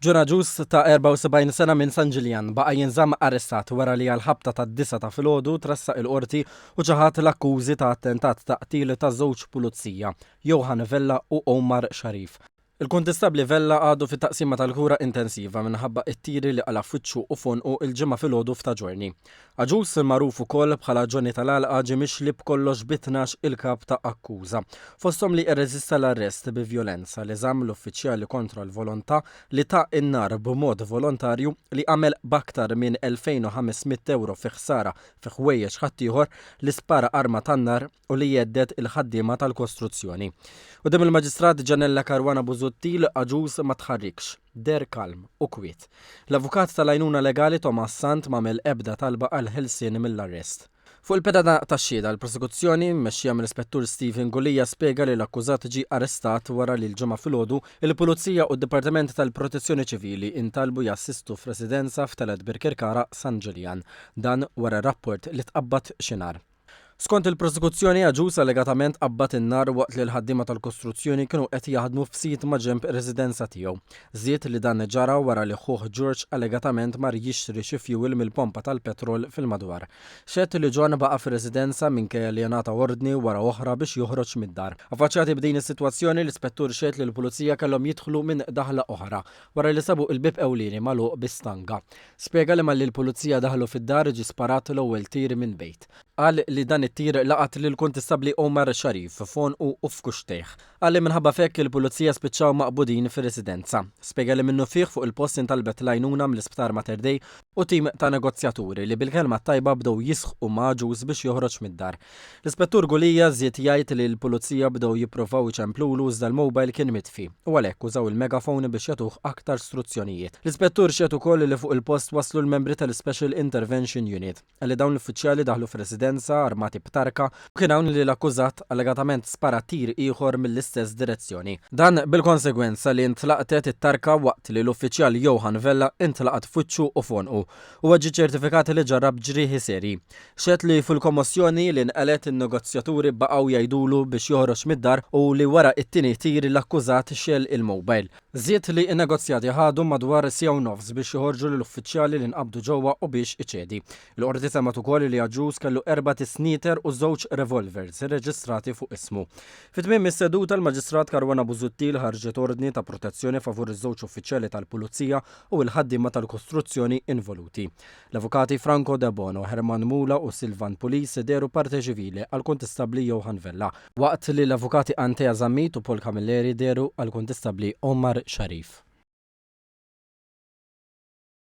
John Agius ta' 74 sena minn San Ġiljan baqa' jinżamm arrestat wara li għall-ħabta tad-disgħa ta' filgħodu tressaq il-Qorti u ċaħad l-akkużi ta' attentat ta' qtil ta' żewġ pulizija, Johan Vella u Omar Sharif. Il-Kuntistabbli Vella għadu fit-taqsima tal-kura intensiva minħabba t-tiri li qala' f'wiċċu u f'għonqu l-Ġimgħa filgħodu f'Ta' Ġiorni. Agius, magħruf ukoll bħala Johnny tal-Għalqa ġie mixli b'kollox bi 12 il-kap ta' akkuża, fosthom li rreżista l-arrest bi vjolenza, li żamm l-uffiċjali kontra l-volontà, li ta n-nar b'mod volontarju, li għamel b'aktar minn 2,500 ewro fi ħsara fi ħwejjeġ ħaddieħor, li spara arma tan-nar, u li jhedded il-ħaddiema tal-kostruzzjoni. Quddiem il-Maġistrat Gianella Caruana Busuttil, Agius ma tħarrikx, deher kalm u kwiet. L-avukat tal-għajnuna legali Thomas Sant m'għamel ebda talba għall-ħelsien mill-arrest. Fuq il-pedana tax-xhieda, il-prosekuzzjoni, mmexxija mill-Ispettur Stephen Gulia spjega li l-akkużat ġie arrestat wara li l-Ġimgħa filgħodu, il-Pulizija u d-Dipartiment tal-Protezzjoni Ċivili intalbu jassistu f'residenza f'Telet Birkirkara, San Ġiljan. Dan wara rapport li tqabbad xi nar. Skont il-prosekuzzjoni, Agius allegatament qabbad in-nar waqt li l-ħaddiema tal-kostruzzjoni kienu qed jaħdmu f'sit maġenb ir-residenza tiegħu. Żied li dan ġara wara li ħuh George allegatament mar jixtri xi fjuwil mill-pompa tal-petrol fil-madwar. Xehed li John baqa' fir-residenza minkejja li ngħata ordni wara oħra biex joħroġ mid-dar. Affaċċjati b'din is-sitwazzjoni, l-Ispettur xehed li l-Pulizija kellhom jidħlu minn daħla oħra wara li sabu l-bieb ewlieni magħluq bi stanga. Spjega li malli l-Pulizija daħlu fid-dar ġie sparat l-ewwel tir minn bejt. Qal li dan it-tir laqat lill-Kuntistabbli Omar Sharif f'għonqu u f'kuxxtejh. Qal li minħabba f'hekk il-Pulizija spiċċaw maqbudin fir-residenza. Spjega li minnufih fuq il-post intalbet l-għajnuna mill-Isptar Mater Dei u tim ta' negozjaturi li bil-kelma t-tajba bdew jisħqu ma' Agius biex joħroġ mid-dar. L-Ispettur Gulia żied jgħid li l-Pulizija bdew jipprovaw iċemplulu iżda l-mobile kien mitfi u għalhekk użaw il-megaphone biex jagħtuh aktar struzzjonijiet. L-Ispettur xehed ukoll li fuq il-post waslu l-membri tal-Ispecial Intervention Unit. Qal li dawn l-uffiċjali daħlu fir-residenza armati b'tarka u kien hawn li l-akkużat allegatament spara tir ieħor mill-istess direzzjoni. Dan bil-konsegwenza li ntlaqtet it-tarka waqt li l-uffiċjal Johan Vella intlaqat f'wiċċu u f'għonqu. Huwa ġie ċertifikat li ġarrab ġrieħi serji. Xehed li fil-kommossjoni li nqalgħet in-negozjaturi baqgħu jgħidulu biex joħroġ mid-dar u li wara t-tieni tir l-akkużat xegħel il-mobile. Żied li n-negozjati ħadu madwar siegħa u nofs biex joħorġu lill-uffiċjali li nqabdu ġewwa u biex iċedi. Il-Qorti semgħet ukoll li Agius kellu erbat isnieter u żewġ revolvers irreġistrati fuq ismu. Fi tmiem is-seduta l-Maġistrat Caruana Busuttil ħarġet ordni ta' protezzjoni favur iż-żewġ uffiċjali tal-Pulizija u l-ħaddiema tal-kostruzzjoni involuti. L-Avukati Franco Debono, Herman Mula u Silvan Pulis dehru parte civile għall-Kuntistabbli Johan Vella, waqt li l-Avukati Antea Zammit u Paul Camilleri dehru għall-Kuntistabbli Omar Sharif.